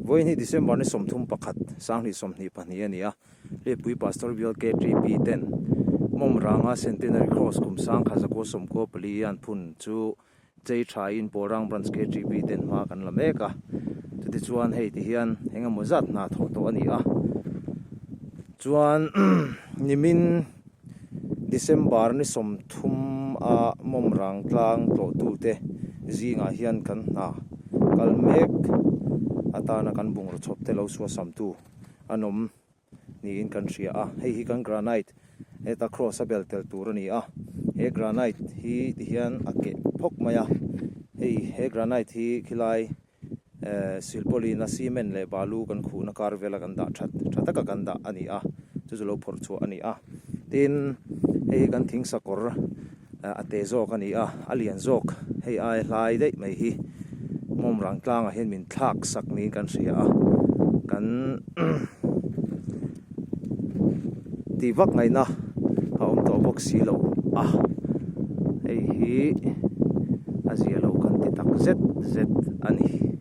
Vawiin hi December ni 31, 2022 a ni a, Hlipui Pastor Bial KTP ten Mawmranga Centenary Cross kum 1994 an phun chu chei thain Pawlrang Branch KTP ten hma kan la mek a. Chutichuan hei ti hian eng emaw zat hna thawh tawh a ni a. Chuan nimin December ni 30 a Mawmrang tlang tlawhtute zingah hian kan hna kal mek atana kan bungraw chhawp te lo suasamtu an awm niin kan hria a. Hei hi kan granite heta cross a bel tel tur a ni a. He granite hi tihian a keh phawk mai a. Hei he granite hi khilai eh silpawlina cement leh balu kan khuhna kar vela kan dah that tha taka kan dah a ni a chu chu lo phawrh chhuah a ni a tin hei hi kan thing sakawr eh a te zawk a ni a a lian zawk hei ai hlai daih mai hi mawmrang tlangah hian min thlak sak niin kan hria a kan tih vak ngaihna a awm tawh bawk si lo a hei hi a zia lo kan ti tak zet zet a ni.